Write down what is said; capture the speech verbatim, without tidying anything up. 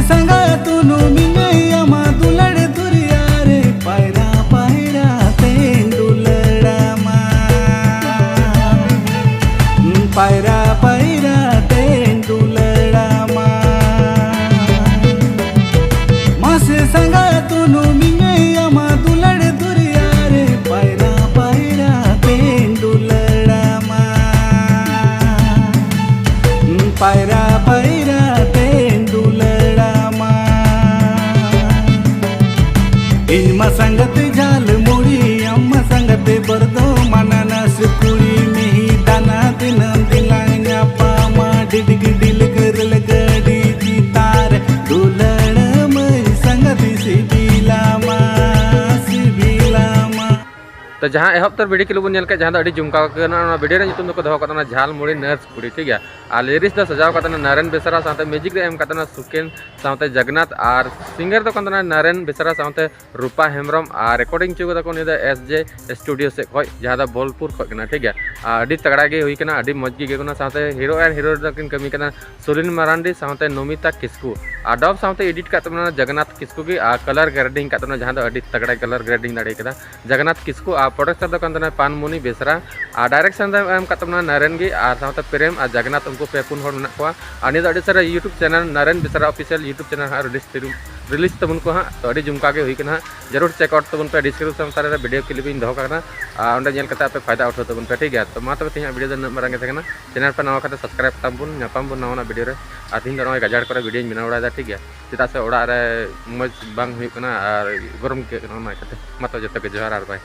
ᱥᱟᱸᱜᱟ ᱛᱩᱱᱩᱢᱤᱧ ᱟᱢᱟ ᱫᱩᱞᱟᱹᱲ ᱫᱩᱨᱭᱟ ᱨᱮ, ᱯᱟᱭᱨᱟ ᱯᱟᱭᱨᱟ ᱛᱮᱧ ᱫᱩᱞᱟᱹᱲᱟᱢᱟ᱾ ᱯᱟᱭᱨᱟ ᱯᱟᱭᱨᱟ ᱛᱮᱧ ᱫᱩᱞᱟᱹᱲᱟᱢᱟ᱾ ᱢᱟᱥᱮ ᱥᱟᱸᱜᱟ ᱛᱩᱱᱩᱢᱤᱧ ᱟᱢᱟ ᱫᱩᱞᱟᱹᱲ ᱫᱩᱨᱭᱟ ᱨᱮ, ᱯᱟᱭᱨᱟ ᱯᱟᱭᱨᱟ ᱛᱮᱧ ᱫᱩᱞᱟᱹᱲᱟᱢᱟ᱾ ᱯᱟᱭᱨᱟ ᱯᱟᱭᱨᱟ ᱛᱮᱧ ᱫᱩᱞᱟᱹᱲᱟᱢᱟ᱾ ᱤᱧ ᱢᱟ ᱥᱟᱸᱜᱟᱛᱮ ᱡᱷᱟᱞ ᱢᱩᱲᱤ, ᱟᱢ ᱢᱟ ᱥᱟᱸᱜᱟᱛᱮ ᱵᱚᱨᱫᱚᱢᱟᱱᱟ ᱱᱟᱥ ᱠᱩᱲᱤ, ᱢᱤᱦᱤ ᱫᱟᱱᱟ ᱫᱤᱱᱟᱹᱢ ᱫᱤᱱ ᱞᱟᱝ ᱧᱟᱯᱟᱢᱟ, ᱰᱤᱰᱜᱤ ᱰᱤᱞᱜᱟᱹ ᱨᱮᱞ ᱜᱟᱹᱰᱤ ᱪᱮᱛᱟᱱ ᱨᱮ ᱫᱩᱞᱟᱹᱲ ᱢᱟᱹᱭ ᱥᱟᱸᱜᱟᱛᱮ ᱥᱤᱵᱤᱞᱟᱢᱟ, ᱥᱤᱵᱤᱞᱟᱢᱟ᱾ ᱛᱚ ᱡᱟᱦᱟᱸ ᱮᱦᱚᱵ ᱩᱛᱟᱹᱨ ᱵᱷᱤᱰᱤᱭᱳ ᱠᱞᱤᱯ ᱵᱚᱱ ᱧᱮᱞ ᱠᱮᱫ, ᱡᱟᱦᱟᱸ ᱫᱚ ᱟᱹᱰᱤ ᱡᱚᱢᱠᱟᱣ ᱠᱟᱱᱟ, ᱚᱱᱟ ᱵᱷᱤᱰᱤᱭᱳ ᱨᱮᱭᱟᱜ ᱧᱩᱛᱩᱢ ᱫᱚᱠᱚ ᱫᱚᱦᱚ ᱟᱠᱟᱫ ᱛᱟᱦᱮᱱᱟ ᱡᱷᱟᱞ ᱢᱩᱲᱤ ᱱᱟᱨᱥ ᱠᱩᱲᱤ, ᱴᱷᱤᱠ ᱜᱮᱭᱟ᱾ ᱟᱨ ᱞᱤᱨᱤᱠᱥ ᱫᱚ ᱥᱟᱡᱟᱣ ᱟᱠᱟᱫ ᱛᱟᱦᱮᱱᱟ ᱱᱟᱨᱮᱱ ᱵᱮᱥᱨᱟ, ᱥᱟᱶᱛᱮ ᱢᱤᱭᱩᱡᱤᱠ ᱨᱮ ᱮᱢ ᱟᱠᱟᱫ ᱛᱟᱦᱮᱱᱟ ᱥᱩᱠᱮᱱ ᱥᱟᱶᱛᱮ ᱡᱚᱜᱚᱱᱱᱟᱛᱷ, ᱟᱨ ᱥᱤᱝᱜᱟᱨ ᱫᱚ ᱠᱟᱱ ᱛᱟᱦᱮᱱᱟ ᱱᱟᱨᱮᱱ ᱵᱮᱥᱨᱟ ᱥᱟᱶᱛᱮ ᱨᱩᱯᱟ ᱦᱮᱢᱵᱨᱚᱢ, ᱟᱨ ᱨᱮᱠᱚᱨᱰᱤᱝ ᱦᱚᱪᱚ ᱠᱟᱫᱟ ᱠᱚ ᱱᱤᱭᱟᱹ ᱫᱚ ᱮᱥ ᱡᱮ ᱥᱴᱩᱰᱤᱭᱳ ᱥᱮᱫ ᱠᱷᱚᱱ, ᱡᱟᱦᱟᱸ ᱫᱚ ᱵᱳᱞᱯᱩᱨ ᱠᱷᱚᱱ ᱠᱟᱱᱟ, ᱴᱷᱤᱠ ᱜᱮᱭᱟ᱾ ᱟᱨ ᱟᱹᱰᱤ ᱛᱟᱜᱲᱟ ᱜᱮ ᱦᱩᱭ ᱠᱟᱱᱟ, ᱟᱹᱰᱤ ᱢᱚᱡᱽ ᱜᱮ ᱟᱹᱭᱠᱟᱹᱜ ᱠᱟᱱᱟ᱾ ᱥᱟᱶᱛᱮ ᱦᱤᱨᱳ ᱟᱨ ᱦᱤᱨᱳᱭᱤᱱ ᱫᱚᱠᱤᱱ ᱠᱟᱹᱢᱤ ᱠᱟᱱᱟ ᱥᱩᱞᱤᱱ ᱢᱟᱨᱟᱱᱰᱤ ᱥᱟᱶᱛᱮ ᱱᱚᱢᱤᱛᱟ ᱠᱤᱥᱠᱩ, ᱟᱨ ᱰᱚᱵ ᱥᱟᱶᱛᱮ ᱮᱰᱤᱴ ᱠᱟᱜ ᱛᱟᱵᱚᱱᱟ ᱡᱚᱜᱚᱱᱱᱟᱛᱷ ᱠᱤᱥᱠᱩ ᱜᱮ, ᱟᱨ ᱠᱟᱞᱟᱨ ᱜᱨᱮᱰᱤᱝ ᱠᱟᱜ ᱛᱟᱵᱚᱱᱟ, ᱡᱟᱦᱟᱸ ᱫᱚ ᱟᱹᱰᱤ ᱛᱟᱜᱲᱟ ᱠᱟᱞᱟᱨ ᱜᱨᱮᱰᱤᱝ ᱫᱟᱲᱮ ᱠᱟᱫᱟ ᱡᱚᱜᱚᱱᱱᱟᱛᱷ ᱠᱤᱥᱠᱩ, ᱟᱨ ᱯᱨᱚᱰᱩᱥᱟᱨ ᱫᱚ ᱠᱟᱱ ᱛᱟᱦᱮᱱᱟ ᱯᱟᱱᱢᱩᱱᱤ ᱵᱮᱥᱨᱟ, ᱟᱨ ᱰᱟᱭᱨᱮᱠᱥᱚᱱ ᱫᱚ ᱮᱢ ᱠᱟᱜ ᱛᱟᱵᱚᱱᱟ ᱱᱟᱨᱮᱱ ᱜᱮ, ᱟᱨ ᱥᱟᱶᱛᱮ ᱯᱨᱮᱢ ᱟᱨ ᱡᱚᱜᱚᱱᱱᱟᱛᱷ, ᱩᱱᱠᱩ ᱯᱮ ᱯᱩᱱ ᱦᱚᱲ ᱢᱮᱱᱟᱜ ᱠᱚᱣᱟ᱾ ᱟᱨ ᱱᱤᱭᱟᱹ ᱫᱚ ᱟᱹᱰᱤ ᱥᱟᱨᱟ YouTube ᱪᱮᱱᱮᱞ ᱱᱟᱨᱮᱱ ᱵᱮᱥᱨᱟ ᱚᱯᱷᱤᱥᱤᱭᱟᱞ YouTube ᱪᱮᱱᱮᱞ ᱦᱟᱸᱜ ᱨᱤᱞᱤᱡᱽ ᱛᱮ-, ᱨᱤᱞᱤᱡᱽ ᱛᱟᱵᱚᱱ ᱠᱚ ᱦᱟᱸᱜ᱾ ᱛᱚ ᱟᱹᱰᱤ ᱡᱚᱢᱠᱟᱣ ᱜᱮ ᱦᱩᱭ ᱠᱟᱱᱟ ᱦᱟᱸᱜ, ᱡᱟᱹᱨᱩᱲ ᱪᱮᱠ ᱟᱣᱩᱴ ᱛᱟᱵᱚᱱ ᱯᱮ, ᱰᱤᱥᱠᱨᱤᱯᱥᱚᱱ ᱛᱟᱞᱟ ᱨᱮ ᱵᱷᱤᱰᱤᱭᱳ ᱠᱞᱤᱯ ᱤᱧ ᱫᱚᱦᱚ ᱠᱟᱜ ᱠᱟᱱᱟ, ᱟᱨ ᱚᱸᱰᱮ ᱧᱮᱞ ᱠᱟᱛᱮ ᱟᱯᱮ ᱯᱷᱟᱭᱫᱟ ᱩᱴᱷᱟᱹᱣ ᱛᱟᱵᱚᱱ ᱯᱮ, ᱴᱷᱤᱠ ᱜᱮᱭᱟ᱾ ᱛᱚ ᱢᱟ ᱛᱚᱵᱮ ᱛᱮᱦᱮᱧᱟᱜ ᱵᱷᱤᱰᱤᱭᱳ ᱫᱚ ᱱᱤᱱᱟᱹᱜ ᱢᱟᱨᱟᱝ ᱜᱮ ᱛᱟᱦᱮᱸ ᱠᱟᱱᱟ᱾ ᱪᱮᱱᱮᱞ ᱯᱮ ᱱᱟᱣᱟ ᱠᱷᱟᱱ ᱫᱚ ᱥᱟᱵᱥᱠᱨᱟᱭᱤᱵᱽ ᱛᱟᱵᱚᱱ, ᱧᱟᱯᱟᱢ ᱵᱚᱱ ᱱᱟᱣᱟᱱᱟᱜ ᱵᱷᱤᱰᱤᱭᱳ ᱨᱮ᱾ ᱟᱨ ᱛᱮᱦᱮᱧ ᱫᱚ ᱱᱚᱜᱼᱚᱭ ᱜᱟᱡᱟᱲ ᱠᱚᱨᱮ ᱵᱷᱤᱰᱤᱭᱳᱧ ᱵᱮᱱᱟᱣ ᱵᱟᱲᱟᱭᱮᱫᱟ, ᱴᱷᱤᱠ ᱜᱮᱭᱟ, ᱪᱮᱫᱟᱜ ᱥᱮ ᱚᱲᱟᱜ ᱨᱮ ᱢᱚᱡᱽ ᱵᱟᱝ ᱦᱩᱭᱩᱜ ᱠᱟᱱᱟ ᱟᱨ ᱜᱚᱨᱚᱢ ᱟᱹᱭᱠᱟᱹᱜ ᱠᱟᱱᱟ, ᱚᱱᱟ ᱤᱭᱠᱟᱹᱛᱮ᱾ ᱢᱟ ᱛᱚ ᱡᱚᱛᱚ ᱜᱮ ᱡᱚᱦᱟᱨ ᱟᱨ ᱵᱟᱭ᱾